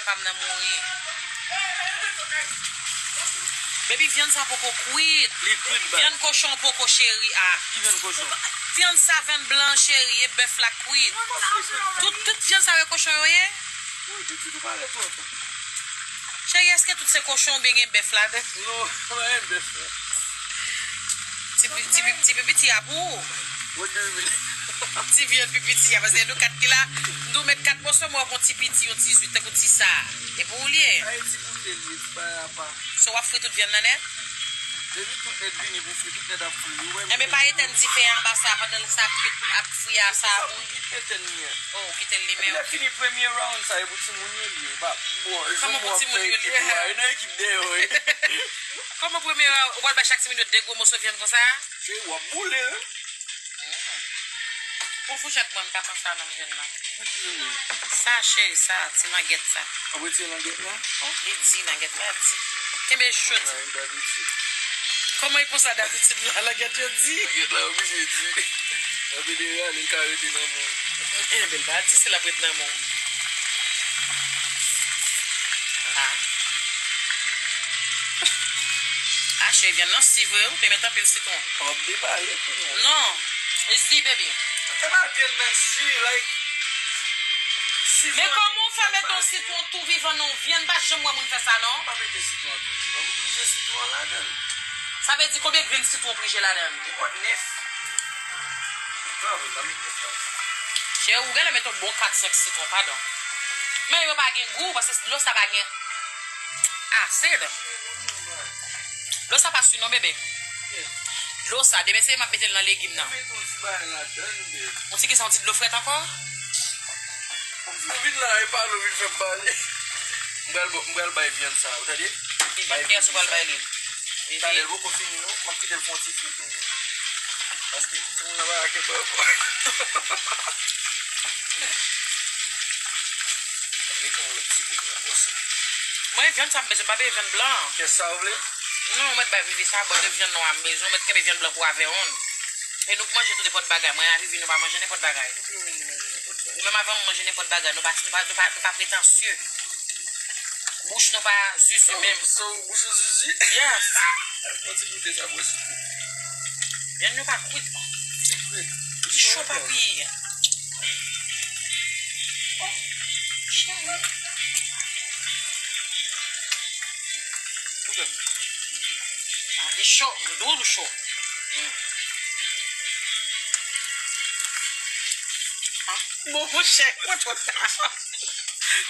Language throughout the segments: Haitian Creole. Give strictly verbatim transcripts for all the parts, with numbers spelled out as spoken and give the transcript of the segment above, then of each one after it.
Fam nan mouri. Baby, vyann sa poko kwit. Li kwit, ba. Vyann kochon poko, cheri, a. Ki vyann kochon? Vyann sa, vyann blan, cheri, e bèf la kwit. Tout, tout vyann sa yo kochon yo ye? Wi, pitit ou pale twòp. Cheri, èske tout se kochon oubyen gen bèf ladan? Non, pa gen bèf la. Ti pi-, ti pi-, ti pi piti a pou ou. What do you mean? Ti vyann pi piti a, paske nou kat ki la, nou met kat moso, mwen pran ti piti, yon ti zwit, tankou ti sa. E pou ou li ye? Ay, ti bouton li, ti bagay apa. So, w ap fri tout vyann nan nèt? Depi tout nèt vini pou fri, tout nèt ap fri. Ou wè, enben, pa etèn dife a anba sa, pandan sa ap kwit, ap fri a, sa ap bouyi. Kite l li an. Oh, kite l li menm. Epi lè fini premye round sa, e pou timoun yo li ye. Ba, bon, kòman pou timoun yo li ye? E nan ekip dèyè yo ye. Kòman premye round, ou pral bay chak timoun yo de gwo moso vyann konsa? Se w ap boule, wi. Pou fouchèt mwen, m ka pran sa nan vyann nan. Sa, cheri, sa, ti langèt sa. Ap retire langèt la? Li di, langèt la di. Kenbe cho di. Kòman e konsa dabitid la, langèt yo di? Langèt la oblije di. An jeneral, li ka rete nan men w. Enben, l pa di si l ap ret nan men w. Ah. Ah, cheri, vyann nan si vre, ou te met anpil sitwon. W ap debale kounye a. Non. E si, baby? E pa vyann nan si, like, sitwon. Men kòman w fè mete yon sitwon tou vivan nan yon vyann? M pa janm wè moun fè sa, non. M pa mete sitwon tou vivan. M plije sitwon ladan l. Sa vle di konbyen grenn sitwon w plije ladan l? Nenpòt nèf. Non, men pa met nèf ladan. Cheri, ou genlè mete yon bon kat senk sitwon, padon. Men yo pa gen gou, paske dlo sa pa gen asid. Dlo sa pa si non, bebe. Dlo sa, demen se m ap mete l nan legim nan. Mete yon ti bagay ladan l, bebe. Yon ti kisa, yon ti dlo frèt ankò? Ou vin la, e pale, ou vin fè m pale. M pral ba-, m pral bay vyann sa, ou tande? Bay vyann, kiyès ou pral bay li? Talè, l poko fini, non. M ap kite l fè yon ti fri tou. Paske timoun nan pa ka kenbe ankò. Mete yon lòt ti bout nan bò sa. Mwen, vyann sa m bezwen, m pa bezwen vyann blan. Kiyès sa ou vle? Non, ou mèt bay Vivi sa, bò de vyann nwa m bezwen, ou mèt kenbe vyann blan pou avè w. E nou k manje tou nenpòt bagay. Mwen a Vivi, nou pa manje nenpòt bagay. Ou menm avè w manje nenpòt bagay. Nou pa, nou pa, nou pa, nou pa pretansye. Bouch nou pa zuzu menm. So, bouch ou zuzu? Yes. Fò ti goute sa, bwè sou kou. Vyann nou pa kwit. Li cho, papi. Oh, cheri. Ah, li cho, m di w li cho. Mm. Ah, bon, monchè, mwen twò ta.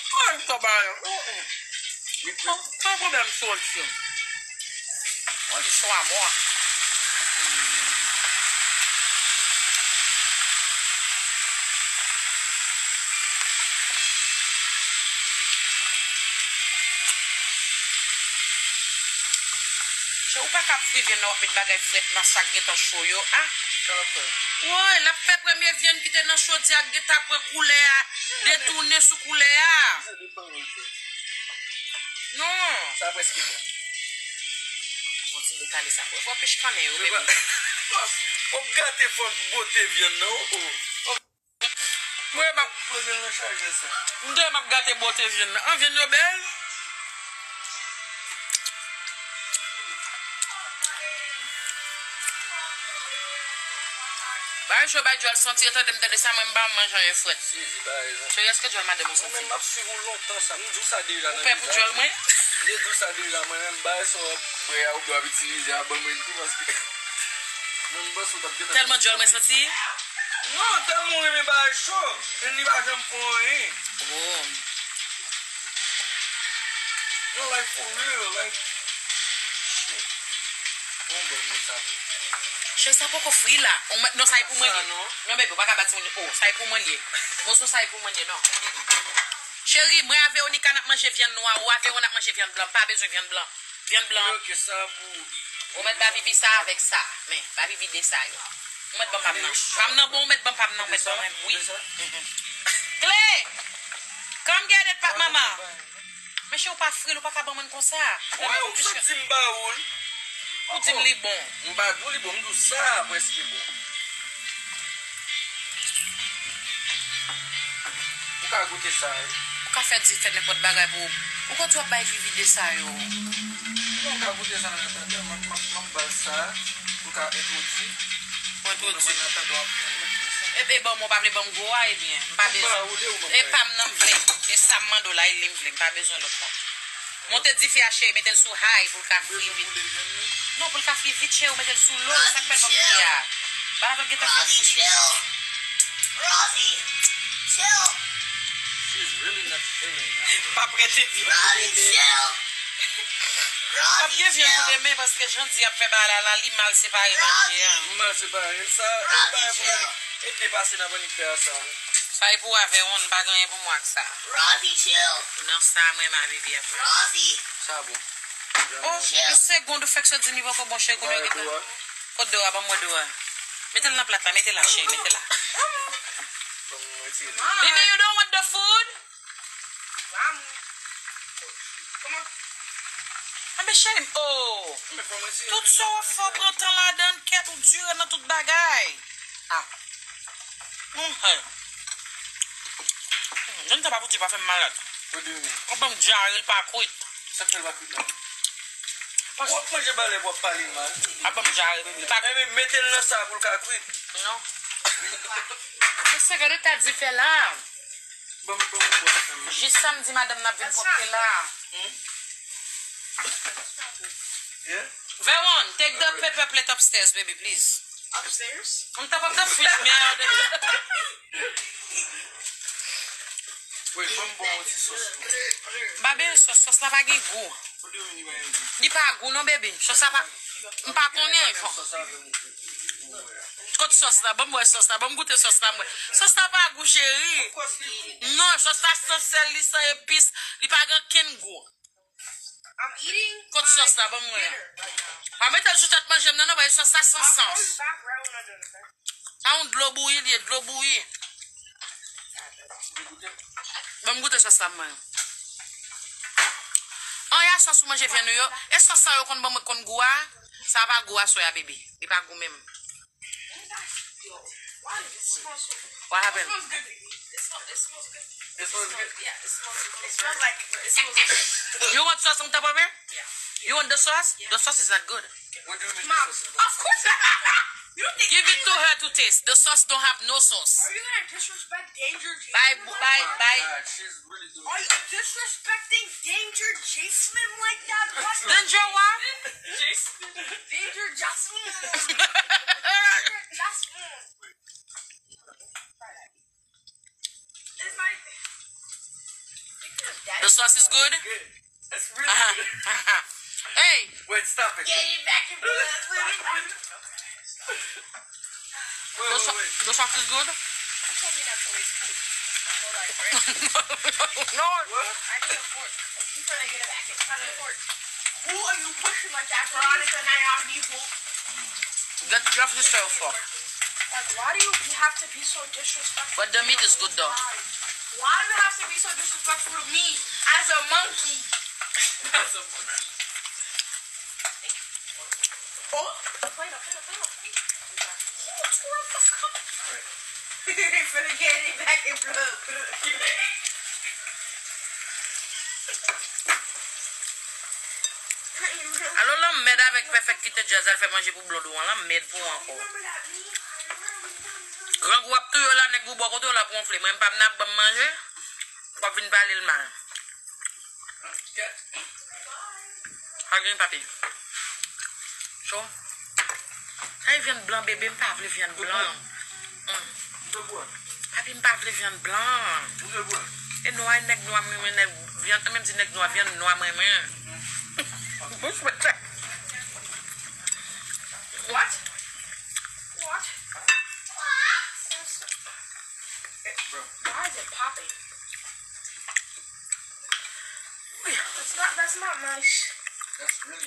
Mwen twò ba yo. Mm, mm. Li pa pwoblèm sou òl fi. Òl li cho a mò. Che, ou pa ka fri vyann nan, w ap met bagay frèt nan sa k gentan cho yo. Ah! Sa l ap fè? Woy, l ap fè premye vyann ki te nan chodyè a gentan pran koulè a, detounen sou koulè a. Non. Sa prèske bon. Kontinye kale sa. Fò pich kannen yo, bebe. W ap gate fòn bote vyann nan, oh. Mwen, m ap, m te, m ap gate bote vyann nan. An, vyann yo bèl. Bay cho, bay Djòl santi, e tande m tande sa, mwen m pa manje anyen frèt. Cheri, èske Djòl madanm ou santi? Mwen menm m ap swiv ou lontan sa, m di w sa deja nan vizaj ou. Ou pè pou Djòl mwen? M te di w sa deja, mwen menm bay sa w ap bwè a oubyen w ap itilize a ban mwen tou, paske mwen m panse w t ap gentan. Tèlman Djòl mwen santi? Non, tèlman w renmen bagay cho, men li pa janm fè w anyen. Oh. Non, like, for real, like, shit. Bon, bon, bon, sa vre. Cheri, sa poko fri la. Ou mèt, non, sa e pou mwen li. Non, bebe, ou pa ka bat timoun. Oh, sa e pou mwen li ye. Moso sa e pou mwen li ye, non. Cheri, mwen avè Onika n ap manje vyann nwa, ou avè yo n ap manje vyann blan. M pa bezwen vyann blan. Vyann blan. Ou mèt ba Vivi sa avèk sa. Men, ba Vivi de sa yo. Ou mèt ban m pa m nan. Pa m nan bon, ou mèt ban m pa m nan, ou mèt ban mwen. Wi. Kle! Come get it, pap mama. Men cheri, ou pa fri l, ou pa ka ban mwen konsa. Wè, ou santi m ba ou l. Ou di m li bon. M pa di w li bon, m di w sa a prèske bon. Ou ka goute sa, wi. Pa fè di fè nenpòt bagay pou ou. Ou konn w ap bay Vivi de sa yo. Bon, ou ka goute sa nan tandan, m ap, m ap, m ap ba l sa pou l ka entwodui. Pou entwodui. Mwen nan tandan w ap fè sa. Epi, bon, mwen pa vle ban m gwo a, ebyen. M pa bezwen. E pa m nan m vle. E sa m mande w la, e li m vle. M pa bezwen lòt la. Monte dife a, cheri, mete l sou high pou l ka fri vit. Non, pou l ka fri vit, cheri, ou mete l sou low, sa k fè l p ap fri a. Ba l gentan fè l fri. Rosie, chill. She's really not feeling. M ap rete vyann pou demen. M ap gen vyann pou demen paske jan di ap fè bagay la, la, li mal separe manje a. Li mal separe l, sa, e bagay pou mwen, e depase nan vann li fè a sa. Sa e pou avè w, m pa gen anyen pou mwen ak sa. Nan sa mwen ma vivi ap fè. Sa bon. Oh, yon segond, ou fèk sot di m li poko bon, cheri, kounye a gentan. Kot do a, ban mwen do a. Mete l nan plat la, mete la, cheri, mete la. Baby, you don't want the food? Anben, cheri m, oh. Tout sa w ap fè, w pran tan ladan l, kèt ou dire nan tout bagay. Ah. Mwen, hey. Jan sa pa fouti pa fè m malad. Ou ban m dyare, l pa kwit. Sa k fè l pa kwit la? W ap manje balè, w ap pale mal. Ap ban m dyare, baby. Li pa... Ebyen, mete l nan sa pou l ka kwit. Non. Mesye, gade ta dife la. Ban m, ban m bwè sa, man. Jis samdi, madanm nan ap vin pwòpte la. Hmm? Yeah? Veron, take the paper plate upstairs, baby, please. Upstairs? On top of the fridge, merde. Wait, ban m bwè yon ti sòs. M pa bezwen sòs, sòs la pa gen gou. What do you mean you ain't eating? Li pa gou non, baby. Sòs la pa, m pa konnen. Kot sòs la? Ban m wè sòs la. Ban m goute sòs la, mwen. Sòs la pa gou, cheri. Non, sòs la san sèl, li san epis. Li pa gen kenn gou. Kot sòs la? Ban m wè. Pa mete l sou tèt manje m nan, non, paske sòs la san sans. Sa yon dlo bouyi li ye, dlo bouyi. Ban m goute sòs la, mwen. An, ya sòs ou manje vyann ou yo. E sòs sa yo konn ban mwen konn gou a? Sa pa gou aswè a, bebe. Li pa gou menm. What happened? You want sauce on top of it? You want the sauce? The sauce is not good. What do you mean the sauce is not good? Give it to her to taste. The sauce don't have no sauce. Are you gonna disrespect Danger Jasmine? Bye, bye, bye. Are you disrespecting Danger Jasmine like that? Danger what? Jasmine. Danger Jasmine. Danger Jasmine. The sauce is good? It's really good. Hey! Wait, stop it. Get it back in blood. Wait, wait, wait. The sauce is good? You told me not to waste food. My whole life, right? No. What? I need a fork. I keep trying to get it back. Pass the fork. Who are you pushing like that? Veronica Naomi, who? Get off yourself, fuck. Like, why do you have to be so disrespectful? But the meat is good, though. Why do you have to be so disrespectful to me as a monkey? As a monkey. Oh, play the, play the, play the, play the. Oh, two of us come. Finna get it back in blood. Alò lanmèd avèk Pèfèk kite Jazz al fè manje pou Blondou an, lanmèd pou ou ankò. Grangou ap touye w la, nèg ou bò kote w l ap wonfle. Mwen m pa vin ap ban m manje, w ap vin pale l mal. Pa gen papi. Cho. Sa e vyann blan, bebe, m pa vle vyann blan. Mm. Papi, m pa vle vyann blan. E nwa, e nèg nwa, m renmen nèg, vyann, menm di nèg nwa, vyann nwa, m renmen. Bouch mwen. What? What? Why is it popping? That's not, that's not nice. That's really